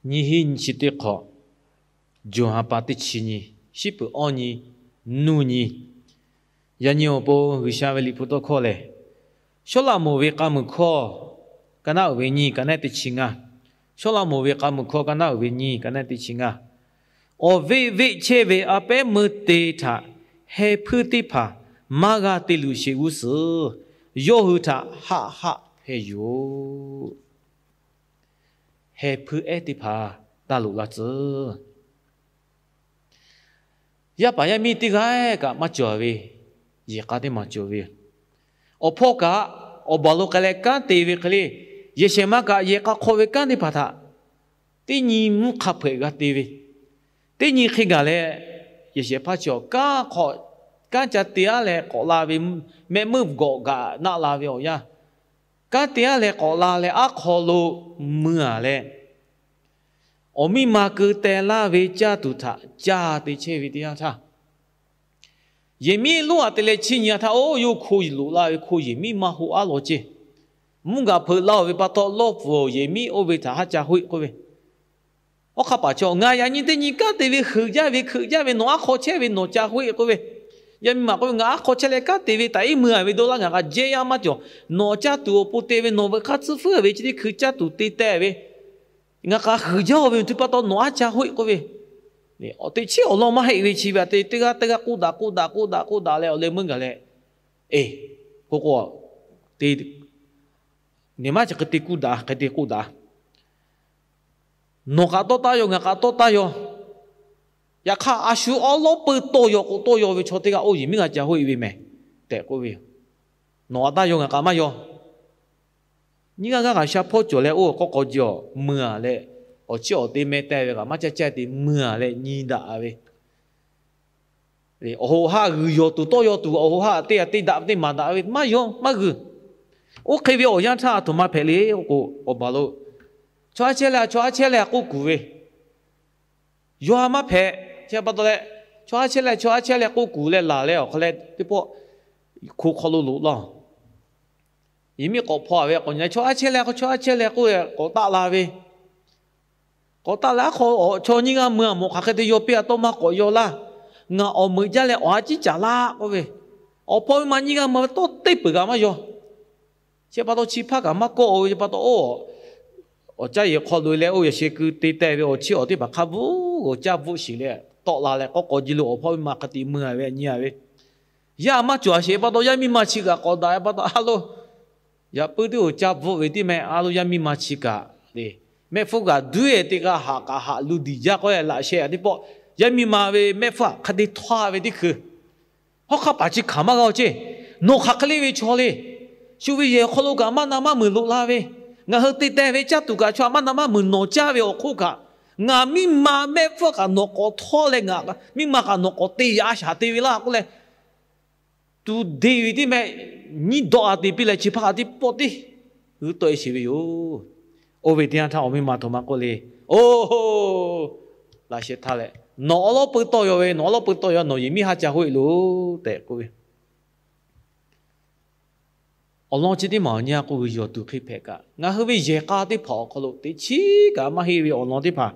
Nyiˇ hinˉ nyiˇ chi teˇ hk'awꞈ, Yoˇhanˬ pa teˇ chi nyi, shiˉ peuˬ awˇ nyi, nuˇ nyi. Yaꞈ nyi awˬ pon G'uiˬsha ve Liꞈ hpu tawˇ hkawˇ lehˬ, Sawˉlaꞈmonˍ ve k'a muiˬ hkawˇ, ka naˆ uiˍ ve nyiˇ, ka naˆ teˇ chi ngaˇ. Sawˉlaꞈmonˍ ve k'a muiˬ hkawˇ, ka naˆ uiˍ ve nyiˇ, ka naˆ teˇ chi ngaˇ. Awˬ veˆ veˆ chehˇ ve a pehˉ meuˇ te htaꞈ heh hpuiˇ teˇ hpaˍ maˇ g'a te luˬ sheˍ g'uˇ suhˍ, yawˇ hui htaꞈ haˆ haˆ hpehꞈ yoˬ. Heh hpuiˇ ehˉ teˇ hpaˍ taˇ loꞈ la tcuh. Yaˇ paˍ yaˇ miˇ teˇ g'aˇ kaꞈ maˇ cawˬ ve, yehˬ k'a teˇ maˬ cawˬ ve. Awˬ hpawˇ kaꞈ, awˬ baˬ lo k'ai leh kanˉ te ve hk'e le, yehˬ shehˍ ma kaꞈ yehˬ k'a hk'aw ve kanˉ teˇ hpaˍ htaꞈ teˇ nyi mvuhˇ hk'a hpeuꞈ g'a te ve, teˇ nyi hk'e gaˬ leh, yehˬ shehˍ hpaˇ chi awˬ kanˉ hk'aw, kanˉ ca te aˉ leh k'awꞈ la ve, mehˆ meuˇ gawꞈ gaꞈ naˆ la ve awˬ yanˇ, kanˉ te aˉ leh k'awꞈ la leh aˉ hk'aw lo mui-a leh, awˬ miˇ ma keu teh laˇ ve caˇ tuˬ htaꞈ caˇ te chehˇ ve teˇ yanˇ htaˇ, yehˬ miˉ lonˉ aꞈ te leh chiˇ nyi-a htaˇ, oˇ yawˇ hko loꞈ la ve hko yehˬ miˉ maˇ hoˆ aˉ law ceˇ. Mvuhˇ gaˬ hpeuꞈ la-oˬ ve pa taw, lawˇ pfuhˍ yehˬ miˉ oˇ ve htaꞈ haˉ ca hoˆ k'oˆ ve, Awˬ hk'aˇ paˍ chaw, ngaˬ yaꞈ nyi teˇ nyi kanˉ te ve heuꞈ jaˇ ve hkeuꞈ jaˇ ve, nawˬ aˉ hk'aw chehˇ ve nawˬ ca hoˆ-e k'oˆ ve. Yaˇ miˇ ma k'oˆ ve, Ngaˬ aˉ hk'aw chehˇ leh kanˉ te ve taꞈ iˉ mui-a ve dawˇ laˇ, ngaˬ k'a jehˇ yaˇ maˇ cawˬ. Nawˬ caˇ tuˬ awˬ pon te ve, nawˬ veuꞈ hk'aˇ tsuhˇ feuˉ ve chi teˇ hkui caˇ tuˬ te teh ve, ngaˬ k'a heuꞈ jaˇ-oˬ ve awˬ htu pa taw nawˬ aˉ ca hoˆ-e k'oˆ ve. Teꞈ chiˉ awˬ lawn maˇ heˆ ve chi ve aꞈ te, teˇ g'aˇ teˇ g'aˇ k'oˆ daꞈ k'oˆ daꞈ k'oˆ daꞈ k'oˆ daꞈ leh awˬ leh meuˇ gaˬ leh, e, k'o k'o, te, neˬ maˇ chi hk'e te k'oˆ daꞈ, hk'e te k'oˆ daꞈ. Nawˬ kaꞈ tawˇ taˇ yaw, ngaˬ kaꞈ tawˇ taˇ yaw. Yaꞈ hk'aˇ, a shu awˉ lawˉ peuˇ tawˇ yaw k'o, tawˇ yaw ve chaw teˇ g'aˇ oˇ yehˬ miˉ g'a ca hoˆ-e ve mehˍ tehꞈ k'oˆ ve yoˬ. Nawˬ kaꞈ taˇ yaw, ngaˬ kaꞈ maˇ yaw. Nyiˇ g'aˇ g'aˇ kaꞈ sha hpawˇ cawˬ leh, oˇ k'awˇ k'aw ji awˬ mui-a leh, awˬ chiˇ awˬ te meh teh ve kaꞈ maˇ caˇ caˇ te mui-a leh nyi daꞈ ve. Awˬ hoꞈ haˆ g'uiˬ yawˬ tuˬ tawˇ yaw tuˬ, awˬ hoꞈ haˆ teˇ g'aˇ teˇ daꞈ teˇ maˍ daꞈ ve maˇ yaw maˇ g'uiˬ. Oˇ hk'e ve awˬ yanˇ htaˇ a htoꞈ ma hpehꞈ le k'o, awˬ baˬ lo chaw aˉ chehˇ leh chaw aˉ chehˇ leh k'oˆ kuˬ ve, yawˇ a maˇ hpehꞈ. Chi pa taw leh, chaw aˉ chehˇ leh chaw aˉ chehˇ leh k'oˆ kuˬ leh laˬ leh awˬ hk'aw leh teˇ pawˆ hko hk'aw lo loꞈ laˇ. Yehˬ miˉ k'awꞈ hpaw-a ve k'awꞈ nyi leh, Chaw aˉ chehˇ leh, chaw aˉ chehˇ leh k'oˆ k'awꞈ taˆ la ve, k'awꞈ taˆ leh aˉ hk'aw chaw nyiˇ g'aˇ mui-a, Mawˬ hk'aˬ hk'e te yaw piˇ-a, tawˇ maˇ k'awꞈ yaw laˇ. Ngaˬ awˬ meuꞈ jaˇ leh awˬ ha ciˉ caˍ laˇ k'oˆ ve, awˬ hpawˇ miˇ ma nyiˇ g'aˇ mui-a ve tawˇ teˇ peuˬ kaꞈ maˇ yaw. Chi pa taw chi hpaˇ kaꞈ maˇ kawˆ-o ve pa taw, oˇ awˬ caˇ yehˬ hk'aw loꞈ-e leh oˇ yehˬ shehˍ keu te teh ve awˬ chiˇ awˬ teˇ hpaˍ hk'a bvuhˆ g'awˬ caˇ bvuhˆ shiˍ leh tawˆ la leh k'awˇ k'aw ji lo awˬ hpawˇ miˇ ma hk'a tiꞈ mui-a ve nyi-a ve, yaˇ maˇ cawˬ-a sheˍ pa taw, yaˇ miˇ ma chi kaꞈ k'awꞈ daꞈ-e pa taw, a lo, yaꞈ puiˉ teˇ oˬ caˇ bvuhˆ ve teˇ meh a lo, yaˇ miˇ ma chi kaꞈ le, mehˆ hpfuhˇ kaꞈ duiˉ-e teˇ g'aˇ haꞈ kaꞈ haꞈ lu diˬ jaˇ k'oˆ leh laꞈ sheh-a teˇ pawˆ, yaˇ miˇ ma ve mehˆ hpfuhˇ hk'a te htawˇ-a ve teˇ hkui, hawˉ hk'aˇ paˍ chi hkanˍ maˇ g'a-o ceˇ. Nawˬ hk'aˬ hk'e le ve chaw le. Shu ve yehˬ awˬ hk'aw lo kaꞈ maˇ na maˇ muiˬ loꞈ la ve, ngaˬ hui te teh ve caˇ tuˬ kaꞈ chaw maˇ na maˇ muiˬ nawˬ caˇ ve awˬ hk'oˆ kaꞈ, ngaˬ miˇ ma mehˆ hpfuhˇ kaꞈ nawˬ k'awꞈ htawˇ leh ngaˬ miˇ ma kaꞈ nawˬ k'awꞈ te yaꞈ a shaˍ te ve laˇ k'oˆ leh, tu de ve teˇ meh nyiˇ dawˆ-a te piˇ leh chi hpaˇ kaꞈ teˇ pawˆ teˇ g'uiˇ tawˆ-e sheˍ ve yoˬ. Oˇ ve teˇ yanˇ htaˇ awˬ miˇ ma htoꞈ ma k'oˆ le, Oˬ, laꞈ sheh htaˇ leh, nawˬ awˉ lawˉ peuˇ tawˇ yaw ve, nawˬ awˉ lawˉ peuˇ tawˇ yaw, nawˬ yehˬ miˉ haˉ ca hoˆ-e loˬ tehꞈ k'oˆ ve. Awˬ lawn chi teˇ maˬ awˬ nyi-a k'oˆ ve, yawˬ tuˬ hk'e hpehꞈ kaꞈ, ngaˬ hui ve yehˬ k'a teˇ hpaˍ awˬ hk'aw lo teꞈ chiˉ kaꞈ maˇ heˆ ve awˬ lawn teˇ hpaˍ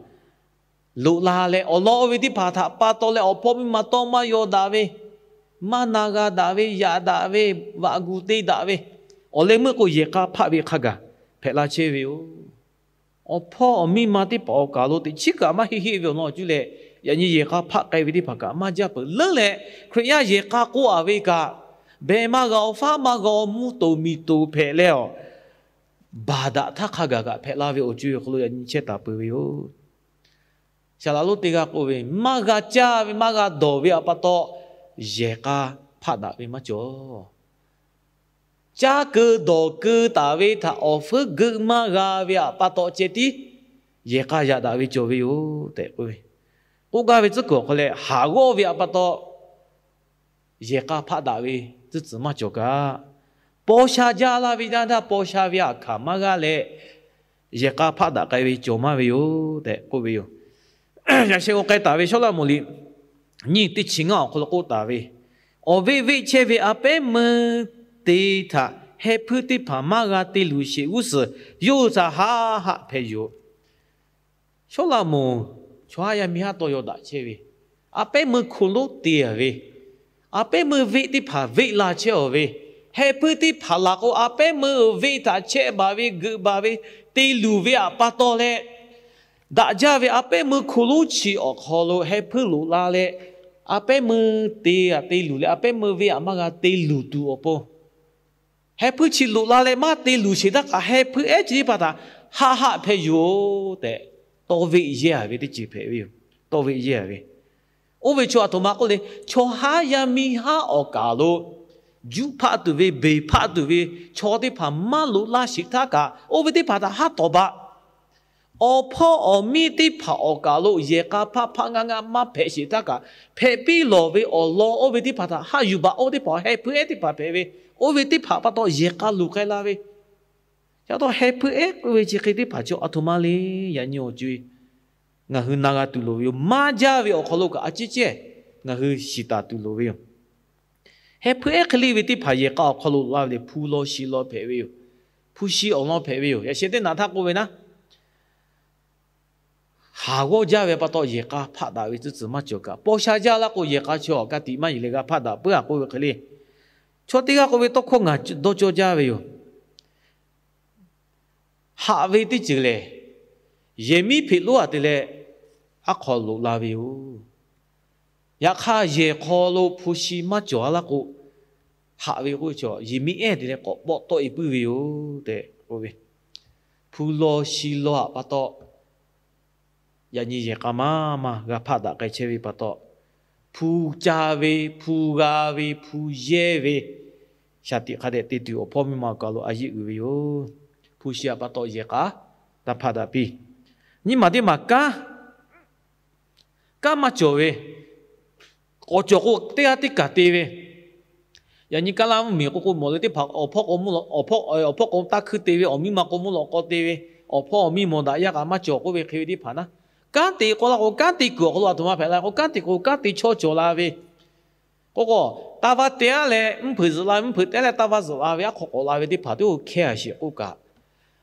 loꞈ la leh, awˬ lawn oˇ ve teˇ hpaˍ htaꞈ pa taw leh awˬ hpawˇ miˇ ma tawˇ maˇ yaw daꞈ ve, maˇ na g'a daꞈ ve, yaꞈ daꞈ ve, vaꞈ gu te daꞈ ve, awˬ leh meuˇ k'o yehˬ k'a hpaˆ ve hk'a gaˬ hpehꞈ la chehˇ ve yoˬ. Awˬ hpawˇ awˬ miˇ ma teˇ hpaˍ awˬ kaˬ lo teꞈ chiˉ kaꞈ maˇ heˆ heˆ ve awˬ lawn awˬ cuˇ leh, yaꞈ nyi yehˬ k'a hpaˆ k'ai ve teˇ hpaˍ kaꞈ maˇ jaˇ peuˬ leuˉ leh, Hkriꞈ yaˇ yehˬ k'a k'oˆ-a ve kaꞈ, behˬ maˇ g'a-o, faˉ maˇ g'a-o, mvuhˇ toˍ miˬ toˍ hpehꞈ leh, awˬ baˬ daꞈ htaˇ hk'a gaˬ kaꞈ hpehꞈ la ve awˬ cuˇ awˬ hk'aw lo yaꞈ nyi chehˇ taˍ peuˬ ve yoˬ. Saˍ laꞈ lonˉ teˇ g'aˇ k'oˆ ve, Maˇ g'a caˇ ve maˇ g'a dawˬ ve awˬ pa taw, yehˬ k'a hpaˆ daꞈ ve maˇ cawˬ. Caˇ keu dawˬ keu taˍ ve htaꞈ awˬ feuˉ geuˆ maˇ g'a ve awˬ pa taw ceh tiˉ yehˬ k'a yaꞈ daꞈ ve cawˬ ve yoˬ tehꞈ k'oˆ ve. K'oˆ gaˇ ve tcuhˉ kuiˬ awˬ hk'aw leh, haˍ g'awˇ ve awˬ pa taw yehˬ k'a hpaˆ daꞈ ve tcuhˉ tcuhˍ maˇ cawˬ kaꞈ, paw sha jaˇ laˇ ve yaˇ htaˇ paw sha ve aꞈ hkanˍ maˇ g'aˇ leh, yehˬ k'a hpaˆ daꞈ k'ai ve cawˬ maˇ ve yoˬ tehꞈ k'oˆ ve yoˬ. Yaꞈ sheh g'a k'ai taˍ ve Sawˉlaꞈmonˍ liꞈ nyiˇ teˇ chi ngaˇ awˬ hk'aw lo k'oˆ taˍ ve, Awˬ veˆ veˆ chehˇ ve a pehˉ meuˇ te htaꞈ heh hpuiˇ teˇ hpaˍ maˇ g'a te luˬ sheˍ g'uˇ suhˍ, yawˇ hui htaꞈ haˆ haˆ hpehꞈ yoˬ. Sawˉlaꞈmonˍ chaw haˉ yaˇ miˇ haˉ tawˇ yaw daꞈ chehˇ ve, a pehˉ meuˇ hko lonˉ te a ve, a pehˉ meuˇ venˇ teˇ hpaˍ venˇ la chehˇ a ve, heh hpuiˇ teˇ hpaˍ laˬ k'o, a pehˉ meuˇ venˇ htaꞈ chehˇ baˬ ve, geuꞈ baˬ ve, te luˬ ve aꞈ pa taw leh, daꞈ jaˇ ve a pehˉ meuˇ hko lonˉ chi awˬ hk'aw lo heh hpuiˇ loꞈ la leh, a pehˉ meuˇ te aꞈ te luˬ leh, a pehˉ meuˇ venˇ aꞈ maˇ g'a te luˬ tuˬ awˬ pon, heh hpuiˇ chi loꞈ la leh maˇ te luˬ sheˍ htaˇ kaꞈ, heh hpuiˇ ehˉ chi teˇ hpaˍ htaꞈ haˆ haˆ hpehꞈ yuˬ-oˬ tehꞈ, tawˇ venˇ yehˇ a ve teˇ ceuˬ hpehꞈ ve yoˬ. Tawˇ venˇ yehˇ a ve, oˇ ve chaw aˬ htoꞈ ma k'oˆ le, chaw haˉ yaˇ miˇ haˉ awˬ kaˍ lo juˆ hpaˆ tuˬ ve, beˬ hpaˆ tuˬ ve chaw teˇ hpaˍ maˇ loꞈ la sheˍ htaˇ kaꞈ, oˇ ve teˇ hpaˍ htaꞈ haˉ tawˍ baꞈ. Awˬ hpawˇ awˬ miˇ teˇ hpaˍ awˬ kaˍ lo yehˬ k'a hpaˆ hpaˆ ngaˆ ngaˆ maˇ hpehꞈ sheˍ htaˇ kaꞈ, hpehꞈ piˇ lawˬ ve awˬ lawn oˇ ve teˇ hpaˍ htaꞈ haˆ yuˬ baꞈ. Oˇ teˇ hpaˍ heh hpuiˇ ehˉ teˇ hpaˍ hpehꞈ ve, oˇ ve teˇ hpaˍ pa taw yehˬ k'a luˬ k'ai la ve, ca taw heh hpuiˇ ehˉ k'oˆ ve chi hk'e teˇ hpaˍ chaw aˬ htoꞈ ma le. Yaꞈ nyi awˬ co-e ngaˬ hui na g'a tuˬ loˍ ve yoˬ. Maˇ jaˇ ve awˬ hk'aw lo kaꞈ a ciˉ cehˇ ngaˬ hui shiˍ taˍ tuˬ loˍ ve yoˬ. Heh hpuiˇ ehˉ hk'e le ve teˇ hpaˍ yehˬ k'a awˬ hk'aw lo laˇ ve lehˬ, hpu law shi law hpehꞈ ve yoˬ. Hpu shi awˬ lawn hpehꞈ ve yoˬ. Yaꞈ sheh teˇ naꞈ htaˇ k'oˆ ve naˉ, haˍ g'awˇ jaˇ ve pa taw yehˬ k'a hpaˆ daꞈ ve tcuhˉ tcuhˬ maˇ cawˬ kaꞈ, paw sha jaˇ laˇ k'o yehˬ k'a chaw ka tiꞈ maˇ yeˬ leh g'a hpaˆ daꞈ puiˉ a k'oˆ ve hk'e le. Chaw teˇ g'aˇ k'oˆ ve, tawˇ hkawˇ ngaˬ dawˇ cawˇ jaˇ ve yoˬ. Haꞈ ve teˇ ceuˬ lehˬ, yehˬ miˉ hpeꞈ lonˉ a te leh aˉ hk'aw loꞈ la ve yoˬ. Yaꞈ hk'aˇ, yehˬ hk'aw lo hpu shi maˇ cawˬ a laˇ k'o, haꞈ ve k'oˆ ve chaw yehˬ miˉ ehˉ te leh k'awꞈ pawˆ tawˆ e puiˉ ve yoˬ tehꞈ k'oˆ ve. Hpu law shi law aꞈ pa taw, yaꞈ nyi yehˬ k'a maˇ maˇ g'a hpaˆ daꞈ k'ai chehˇ ve pa taw, hpu ca ve, hpu g'a ve, hpu yehˇ ve, shaˍ tiꞈ hk'a dehꞈ te tuˬ awˬ hpawˇ miˇ ma awˬ kaˍ lo a yeˆ uiˍ ve yoˬ. Hpu shi aꞈ pa taw yehˬ k'a taˇ hpaˆ daꞈ piˇ. Nyiˇ maˬ teˇ maˬ kanˉ, kanˉ maˇ cawˬ ve, k'awꞈ cawˬ k'o teˇ g'aˇ teˇ kaˬ te ve. Yaꞈ nyi Kaˉlaˇ mvuhˇmiˬ k'o k'o mawˬ le teˇ hpaˍ awˬ hpawˇ k'o mvuhˇ, awˬ hpawˇ k'o taˇ hkuiˇ te ve, awˬ miˇ ma k'o mvuhˇ lawꞈ k'aw te ve, awˬ hpawˇ awˬ miˇ mawˬ daꞈ yaˇ kaꞈ maˇ cawˬ k'oˆ ve hk'e ve teˇ hpaˍ naˉ, kanˉ te k'o la k'o kanˉ te kuiˬ awˬ hk'aw lo aˬ htoꞈ ma hpehꞈ la k'o, kanˉ te k'o kanˉ te chaw cawˬ la ve k'o k'o, taˇ vaˇ te aˉ leh mvuhˇ hpeuꞈ zuhꞈ la ve, mvuhˇ hpeuꞈ te aˉ leh taˇ vaˇ zuhꞈ la ve aˉ hk'aw k'awꞈ la ve teˇ hpaˍ teˇ hk'o hkehˇ a sheˍ k'oˆ kaꞈ,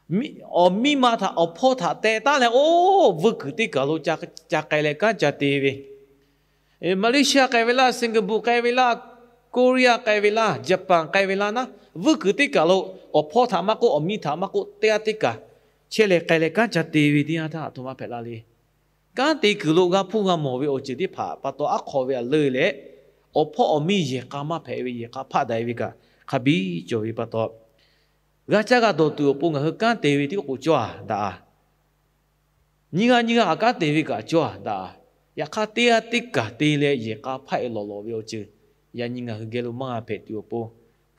awˬ miˇ ma htaꞈ awˬ hpawˇ htaꞈ teh taˉ leh, oˇ vuiˇ kuiˬ teˇ kaˬ lo ca k'ai leh kanˉ ca te ve, Malaysia k'ai ve laˇ, Singapore k'ai ve laˇ, Korea k'ai ve laˇ, Japan k'ai ve laˇ naˉ, vuiˇ kuiˬ teˇ kaˬ lo awˬ hpawˇ htaꞈ maˇ k'oˆ, awˬ miˇ htaꞈ maˇ k'oˆ, teˇ g'aˇ teˇ kaˬ chehˇ leh k'ai leh kanˉ ca te ve teˇ yanˇ htaˇ aˬ htoꞈ ma hpehꞈ la le. Kanˉ te kuiˬ lo g'a hpuˇ g'a mawˬ ve awˬ ceuˬ teˇ hpaˍ pa taw aˉ hk'aw ve a leuˇ leh, awˬ hpawˇ awˬ miˇ yehˬ k'a maˇ hpehꞈ ve, yehˬ k'a hpaˆ daꞈ e ve kaꞈ hk'a biˇ cawˬ ve pa taw, g'a caˇ g'a dawˬ tuˬ awˬ pon ngaˬ hui kanˉ te ve teˇ k'oˍ cawˇ a daꞈ a. Nyiˇ g'aˇ nyiˇ g'aˇ kanˉ te ve kaꞈ cawˇ a daꞈ a. Yaꞈ hk'aˇ, teˇ g'aˇ teˇ kaˬ te leh yehˬ k'a hpaˆ e lawˬ lawˬ ve awˬ ceuˬ yaꞈ nyi ngaˬ hui geh lo maˇ g'a hpehꞈ tuˬ awˬ pon,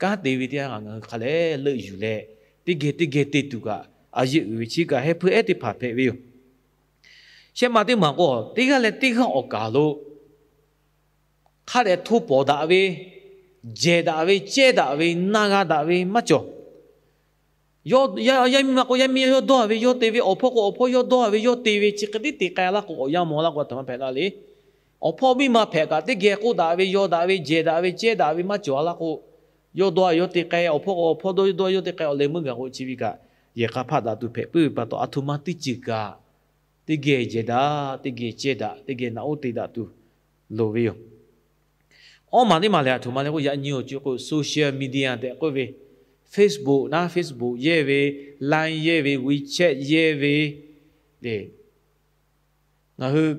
kanˉ te ve teˇ yanˇ htaˇ ngaˬ hui hk'a leh leuˆ yuˬ leh, teˇ geh teˇ geh te tuˬ kaꞈ a yeˆ uiˍ ve chi kaꞈ heh hpuiˇ ehˉ teˇ hpaˍ hpehꞈ ve yoˬ. Shehˆ ma teˇ maˬ k'o, teˇ g'aˇ leh teˇ g'aˇ awˬ kaˍ lo hk'a dehꞈ hto pawˍ daꞈ ve, jehˬ daꞈ ve, cehˇ daꞈ ve, na g'a daꞈ ve maˇ cawˬ. Yaˇ miˇ ma k'o yaˇ miˇ yawˇ dawˇ ve yawˇ te ve, awˬ hpawˇ k'o awˬ hpawˇ yawˇ dawˇ ve yawˇ te ve, chi hk'e tiˉ te k'ai laˇ k'o, awˬ yanˇ mawˬ laˇ k'o, aˬ htoꞈ ma hpehꞈ la le. Awˬ hpawˇ miˇ ma hpehꞈ kaꞈ teˇ geh k'oˆ daꞈ ve, yaw daꞈ ve, jehˬ daꞈ ve, cehˇ daꞈ ve maˇ cawˬ a laˇ k'o, yawˇ dawˇ yawˇ te k'ai, awˬ hpawˇ k'o awˬ hpawˇ dawˇ dawˇ yawˇ te k'ai, awˬ leh meuˇ gaˬ k'o chi ve kaꞈ yehˬ k'a hpaˆ daꞈ tuˬ hpehꞈ puiˉ ve pa taw, aˬ htoꞈ ma teˇ ceuˬ kaꞈ teˇ geh jehˬ daꞈ, teˇ geh cehˇ daꞈ, teˇ geh naꞈ uˉ te daꞈ tuˬ loˍ ve yoˬ. Awˇ maˬ teˇ maˬ lehˬ aˬ htoꞈ ma le k'o, yaꞈ nyi awˬ ceuˬ k'o social media tehꞈ k'oˆ ve, Facebook naˉ, Facebook yehˇ ve, Line yehˇ ve, WeChat yehˇ ve, ngaˬ hui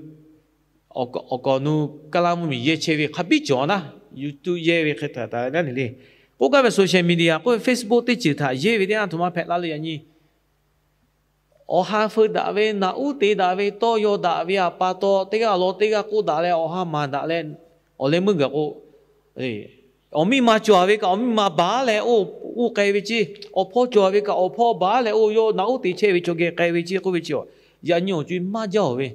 awˬ kaˍ awˬ nu Kaˉlaˇ mvuhˇmiˬ yehˇ chehˇ ve hk'a biˇ cawˬ naˉ, YouTube yehˇ ve hk'e htaꞈ taˍ naˉ ne le. K'oˆ gaˇ ve social media k'oˆ ve Facebook teˇ ceuˬ htaꞈ yehˇ ve teˇ yanˇ aˬ htoꞈ ma hpehꞈ la le yaꞈ nyi. Awˬ ha feu daꞈ ve, naꞈ uˉ te daꞈ ve, tawˇ yaw daꞈ ve aꞈ pa taw, teˇ g'aˇ awˬ lawn teˇ g'aˇ k'oˆ daꞈ leh, awˬ ha maˍ daꞈ leh, awˬ leh meuˇ gaˬ k'o, awˬ miˇ ma cawˬ ve kaꞈ awˬ miˇ ma baˬ leh oˇ k'ai ve ceˇ, awˬ hpawˇ cawˬ ve kaꞈ awˬ hpawˇ baˬ leh oˇ yawˇ naꞈ uˉ te chehˇ ve cawˬ geh k'ai ve ceˇ k'oˆ ve chi, yaꞈ nyi awˬ co-e maˇ jaˇ-oˬ ve.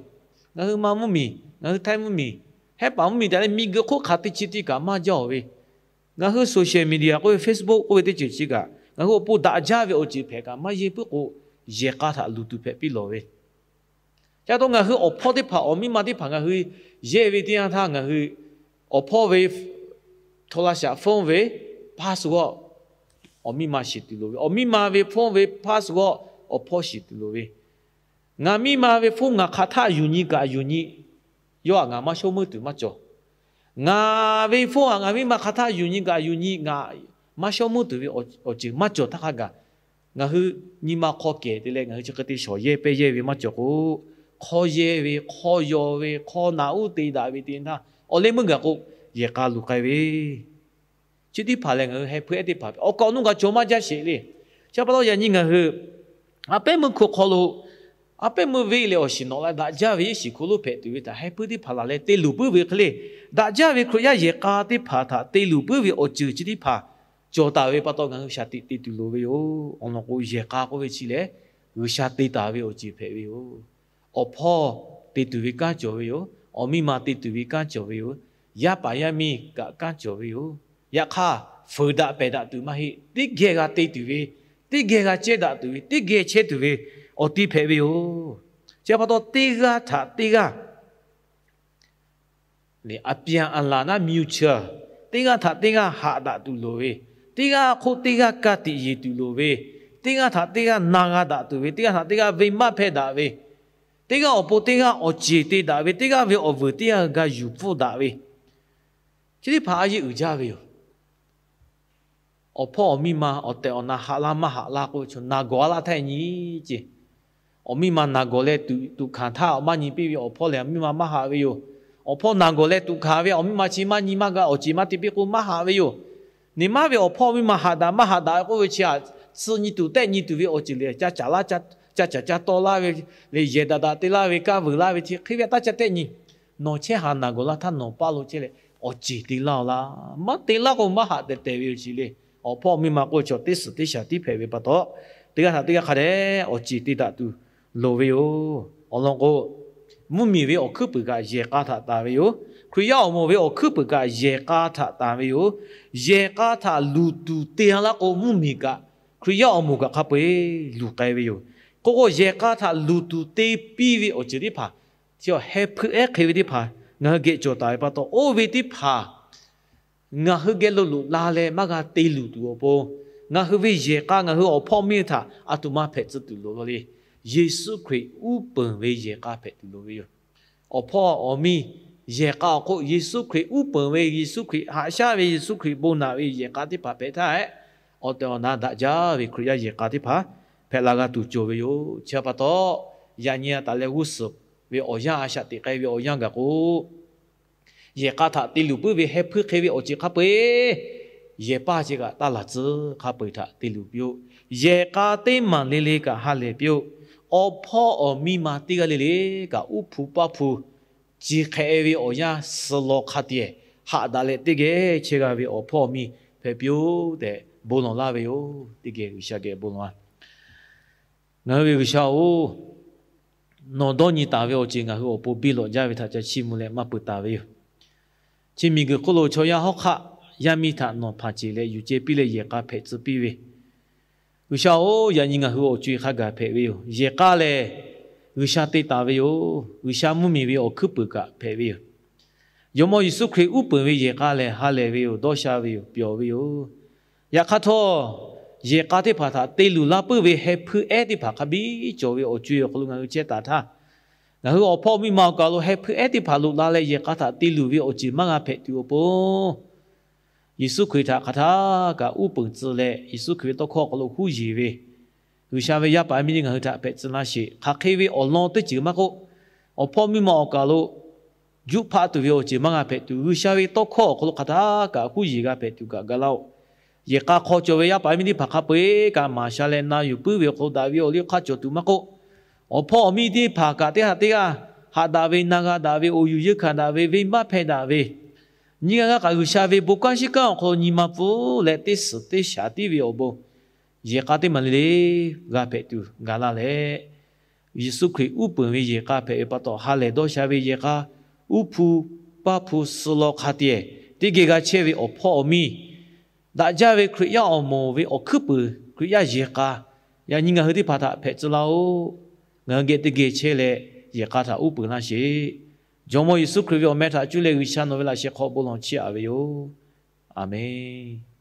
Ngaˬ hui Manˇ mvuhˇmiˬ, ngaˬ hui Htaiˇ mvuhˇmiˬ, Hehˉ paˍ mvuhˇmiˬ taˍ leh miˬguiˬ hk'oˆ hk'aˬ teˇ chi teˇ kaꞈ maˇ jaˇ-oˬ ve. Ngaˬ hui social media k'oˆ ve Facebook k'oˆ ve teˇ ceuˬ chi kaꞈ ngaˬ hui awˬ pon daꞈ jaˇ ve awˬ ceuˬ hpehꞈ kaꞈ maˇ yehˇ puiˉ k'o, yehˬ k'a htaꞈ luˬ tuˬ hpehꞈ piˇ lawˬ ve. Ca taw ngaˬ hui awˬ hpawˇ teˇ hpaˍ, awˬ miˇ ma teˇ hpaˍ ngaˬ hui yehˇ ve teˇ yanˇ htaˇ ngaˬ hui awˬ hpawˇ ve โทรศัพท์ phone ve password awˬ miˇ ma shiˍ tuˬ loˍ ve, awˬ miˇ ma ve phone ve password awˬ hpawˇ shiˍ tuˬ loˍ ve. Ngaˬ miˇ ma ve hpfuhˇ ngaˬ hk'aˬ htaˆ yuˬ nyi kaꞈ yuˬ nyi, yawˇ htaꞈ ngaˬ maˇ shawˉ meuˇ tuˬ maˇ cawˬ. Ngaˬ ve hpfuhˇ htaꞈ ngaˬ miˇ ma hk'aˬ htaˆ yuˬ nyi kaꞈ yuˬ nyi, ngaˬ maˇ shawˉ meuˇ tuˬ ve awˬ ceuˬ maˇ cawˬ htaˇ hk'a gaˬ, ngaˬ hui nyi ma hk'aw kehˬ te leh ngaˬ hui chi hk'e te shawˍ yehˇ pehˇ yehˇ ve maˇ cawˬ k'o, hk'aw yehˇ ve, hk'aw yaw ve, hk'aw naꞈ uˉ te daꞈ ve te htaˇ, awˬ leh meuˇ gaˬ k'o, yehˬ k'a luˬ k'ai ve chi teˇ hpaˍ lehˬ, ngaˬ hui heh hpuiˇ ehˉ teˇ hpaˍ awˬ kaꞈ awˬ nuˇ g'a cawˬ maˇ jaˇ sheˍ le. Chi pa taw yaꞈ nyi ngaˬ hui a pehˉ meuˇ hkui hk'aw lo, a pehˉ meuˇ venˇ leh awˬ shiˍ nawꞈ la daꞈ jaˇ ve iˉ shiˍ hk'oˆ lo hpehꞈ tuˬ ve htaꞈ heh hpuiˇ teˇ hpaˍ laˬ leh te luˬ puiˉ ve hk'e le. Daꞈ jaˇ ve Hkriꞈ yaˇ yehˬ k'a teˇ hpaˍ htaꞈ te luˬ puiˉ ve awˬ ceuˬ chi teˇ hpaˍ cawˬ taˍ ve pa taw, ngaˬ hui shaˍ tiꞈ te tuˬ loˍ ve yoˬ. Awˬ lawn k'o, yehˬ k'a k'oˆ ve chi lehˬ, G'uiˬsha te taˍ ve awˬ ceuˬ hpehꞈ ve yoˬ. Awˬ hpawˇ te tuˬ ve kanˉ cawˬ ve yoˬ. Awˬ miˇ ma te tuˬ ve kanˉ cawˬ ve yoˬ. Yaˇ paˍ yaˇ miˇ kaꞈ kanˉ cawˬ ve yoˬ. Yaꞈ hk'aˇ, fuiˍ daꞈ pehˬ daꞈ tuˬ maˇ heˆ. Teˇ geh g'a te tuˬ ve, teˇ geh g'a chehˇ daꞈ tuˬ ve, teˇ geh chehˇ tuˬ ve awˬ ti hpehꞈ ve yoˬ. Chi pa taw, teˇ g'aˇ htaꞈ teˇ g'aˇ အပြန်အလှန် နဲ့ mutual, teˇ g'aˇ htaꞈ teˇ g'aˇ haꞈ daꞈ tuˬ loˍ ve, teˇ g'aˇ hk'oˆ teˇ g'aˇ ka tiꞈ yeˬ tuˬ loˍ ve, teˇ g'aˇ htaꞈ teˇ g'aˇ na g'a daꞈ tuˬ ve, teˇ g'aˇ htaꞈ teˇ g'aˇ venˇbaˆ hpehˇ daꞈ ve, teˇ g'aˇ awˬ pon teˇ g'aˇ awˬ ceˬ te daꞈ ve, teˇ g'aˇ ve awˬ vuiˬ teˇ g'aˇ g'a yuˬ pfuhˇ daꞈ ve, chi teˇ hpaˍ a yeˇ uiˍ jaˇ ve yoˬ. Awˬ hpawˇ awˬ miˇ ma awˬ tehˬ awˬ na haꞈ laˇ maˇ haꞈ laˇ k'oˆ ve chaw naˬ gawˬ a laˇ htaˇ nyi ceˇ. Awˬ miˇ ma naˬ gawˬ leh tuꞈ hkanˍ htaˇ, awˬ maˇ nyi piˇ ve awˬ hpawˇ lehˬ, awˬ miˇ ma maˇ haꞈ ve yoˬ. Awˬ hpawˇ naˬ gawˬ leh tuꞈ hkanˍ ve awˬ miˇ ma chi maˇ nyi maˇ g'a, awˬ ceˬ maˇ te piˇ k'o maˇ haꞈ ve yoˬ. Neˬ maˇ ve awˬ hpawˇ awˬ miˇ ma haꞈ daꞈ maˇ haꞈ daꞈ k'oˆ ve chi htaꞈ suh nyi tuˬ tehˆ nyi tuˬ ve awˬ ceuˬ lehˬ, ca caˍ laˇ, ca caˍ ca tawˆ laˇ ve, lehˬ yehˬ daꞈ daꞈ te laˇ ve, kanˇ vuiˬ laˇ ve chi hk'e ve a taˇ ca tehˆ nyi. Nawˬ chehˇ haˍ naˬ gawˬ laˇ htaˇ nawˬ paˇ lo chehˇ leh awˬ ceˬ te laˇ-oˬ laˇ. Maˇ te laˇ k'o maˇ haꞈ tehˬ tehˬ ve yoˬ. Chi le, awˬ hpawˇ awˬ miˇ ma k'oˆ ve chaw teˇ suhˍ teˇ shaˍ tiˉ hpehꞈ ve pa taw, teˇ g'aˇ htaꞈ teˇ g'aˇ hk'a dehꞈ awˬ ceˬ te daꞈ tuˬ loˍ ve yoˬ. Awˬ lawn k'o, mvuhˇmiˬ ve awˬ hkuiˉ puiˍ kaꞈ yehˬ k'a htaꞈ tanˍ ve yoˬ. Hkriꞈ yaˇ awˬ moˍ ve awˬ hkuiˉ puiˍ kaꞈ yehˬ k'a htaꞈ tanˍ ve yoˬ. Yehˬ k'a htaꞈ luˬ tuˬ te laˇ k'o, mvuhˇmiˬ kaꞈ Hkriꞈ yaˇ awˬ moˍ kaꞈ hk'a peu-eˬ luˬ k'ai ve yoˬ. K'o k'o, yehˬ k'a htaꞈ luˬ tuˬ te piˇ ve awˬ ceuˬ teˇ hpaˍ, chi heh hpuiˇ ehˉ hk'e ve teˇ hpaˍ ngaˬ hui geh cawˬ taˍ ve pa taw, oˇ ve teˇ hpaˍ ngaˬ hui geh lo loꞈ la leh maˇ g'a te luˬ tuˬ awˬ pon, ngaˬ hui ve yehˬ k'a ngaˬ hui awˬ hpawˇ miˇ htaꞈ a htoꞈ ma hpehꞈ tcuh tuˬ loˍ law le. Yeˍsuˆ Hkriꞈ uˉ peunˍ ve yehˬ k'a hpehꞈ tuˬ loˍ ve yoˬ. Awˬ hpawˇ awˬ miˇ yehˬ k'a awˬ hk'oˆ Yeˍsuˆ Hkriꞈ uˉ peunˍ ve, Yeˍsuˆ Hkriꞈ haꞈ shaˉ ve, Yeˍsuˆ Hkriꞈ bon naꞈ ve yehˬ k'a teˇ hpaˍ hpehꞈ htaˇ, awˬ tehˬ awˬ na daꞈ jaˇ ve Hkriꞈ yaˇ yehˬ k'a teˇ hpaˍ hpehꞈ la g'a tuˬ cawˬ ve yoˬ. Chi pa taw, yaꞈ nyi a taˍ leh g'uˇ suhˍ ve awˬ yanˇ, a shaꞈ teꞈ k'ai ve awˬ yanˇ gaˬ k'o, yehˬ k'a htaꞈ te luˬ puiˉ ve heh hpuiˇ hk'e ve awˬ ceuˬ hk'a peu-eˬ, yehˬ paˇ chi kaꞈ taˇ laˬ tcuhˉ hk'a peu-eˬ htaꞈ te luˬ piˇ-oˆ. Yehˬ k'a teˇ maˬ le le kaꞈ ha lehˬ piˇ-oˆ. Awˬ hpawˇ awˬ miˇ ma teˇ g'aˇ le le kaꞈ uˉ hpu paˇ hpu, chi hk'e ve awˬ yanˇ suh law hk'a tiˬ haꞈ daꞈ leh teˇ geh chehˇ g'a ve awˬ hpawˇ awˬ miˇ hpehꞈ piˇ-oˆ tehꞈ bon lawˬ laˇ ve yoˬ. Teˇ geh G'uiˬsha geh bon lawˬ-a. Ngaˬ hui ve G'uiˬsha-oˬ, nawˬ dawˇ nyi taˍ ve awˬ ceuˬ ngaˬ hui awˬ pon biˇ lawꞈ jaˇ ve htaꞈ ca chiˇ mvuh leh maˇ peuˬ taˍ ve yoˬ. Chi miˬguiˬ hk'oˆ lo chaw yaˇ hawˉ hk'aˆ yaˇ miˇ htaꞈ nawˬ hpanˍ ceˬ leh yuˬ ceh piˇ leh yehˬ k'a hpehꞈ tcuh piˇ ve, G'uiˬsha-oˬ, yaꞈ nyi ngaˬ hui awˬ co-e hk'a gaˬ hpehꞈ ve yoˬ. Yehˬ k'a lehˬ, G'uiˬsha te taˍ ve yoˬ. G'uiˬsha mvuhˇmiˬ ve awˬ hkuiˉ puiˍ kaꞈ hpehꞈ ve yoˬ. Jawˇmawˇ Yeˍsuˆ Hkriꞈ uˉ peunˍ ve yehˬ k'a lehˬ, ha lehˬ ve yoˬ, dawˇ sha ve yoˬ, pyawˬ ve yoˬ. Yaꞈ hk'aˇ htawˇ, yehˬ k'a teˇ hpaˍ htaꞈ te luˬ laˇ puiˉ ve heh hpuiˇ ehˉ teˇ hpaˍ hk'a biˇ cawˬ ve awˬ co-e awˬ hk'aw lo ngaˬ hui chehˇ taˍ htaˇ, ngaˬ hui awˬ hpawˇ miˇ ma awˬ kaˬ lo heh hpuiˇ ehˉ teˇ hpaˍ loꞈ la leh yehˬ k'a htaꞈ te luˬ ve awˬ ceuˬ maˇ g'a hpehꞈ tuˬ awˬ pon, Yeˍsuˆ Hkriꞈ htaꞈ hk'aˬ htaˇ kaꞈ uˉ peunˍ tcuh leh, Yeˍsuˆ Hkriꞈ ve tawˇ hkawˇ awˬ hk'aw lo huˉ yeˬ ve G'uiˬsha ve yaˇ paˍ yaˇ miˇ ngaˬ hui htaꞈ hpehꞈ tcuh laˇ sheˍ. Hk'aˬ hk'e ve awˬ lawn teˇ ceuˬ maˇ k'oˆ, awˬ hpawˇ miˇ ma awˬ kaˬ lo juˇ hpaˆ tuˬ ve awˬ ceuˬ maˇ g'a hpehꞈ tuˬ, G'uiˬsha ve tawˇ hkawˇ awˬ hk'aw lo hk'aˬ htaˇ kaꞈ huˉ yeˬ g'a hpehꞈ tuˬ kaꞈ ga laˇ-oˆ. Yehˬ k'a hk'aw cawˬ ve yaˇ paˍ yaˇ miˇ teˇ hpaˍ hk'a peu-eˬ kaꞈ maˍ sha leh na yuˬ puiˉ ve awˬ hk'aw lo daꞈ ve awˬ liˇ hk'aˇ cawˬ tuˬ maˇ k'oˆ, awˬ hpawˇ awˬ miˇ teˇ hpaˍ kaꞈ teˇ g'aˇ teˇ g'aˇ haꞈ daꞈ ve, na g'a daꞈ ve, awˬ yuˬ yeunˇ hkanˍ daꞈ ve, venˇbaˆ hpehˇ daꞈ ve, nyiˇ g'aˇ g'aˇ kaꞈ G'uiˬsha ve bon kanˉ shiˉ kanˉ awˬ hk'aw lo nyi ma pfuhˇ leh teˇ suhˍ teˇ shaˍ tiˉ ve awˬ bon, yehˬ k'a teˇ maˬ le le g'a hpehꞈ tuˬ ga laˇ leh, Yeˍsuˆ Hkriꞈ uˉ peunˍ ve yehˬ k'a hpehꞈ ve pa taw, ha lehˬ dawˇ sha ve yehˬ k'a, uˉ hpu paˇ hpu suh law hk'a tiˬ, teˇ geh g'a chehˇ ve awˬ hpawˇ awˬ miˇ, daꞈ jaˇ ve Hkriꞈ yaˇ awˬ moˍ ve awˬ hkuiˉ puiˍ Hkriꞈ yaˇ yehˬ k'a, yaꞈ nyi ngaˬ hui teˇ hpaˍ htaꞈ hpehꞈ tcuh laˇ-oˆ. Ngaˬ hui geh teˇ geh chehˇ leh yehˬ k'a htaꞈ uˉ peunˍ laˇ sheˍ. Jawˇmawˇ Yeˍsuˆ Hkriꞈ ve awˬ meh htaꞈ cuˇ leh G'uiˬsha nawˬ ve laꞈ sheh hk'aw bon lawˬ chiˇ aꞈ ve yoˬ. Aˬmenˍ.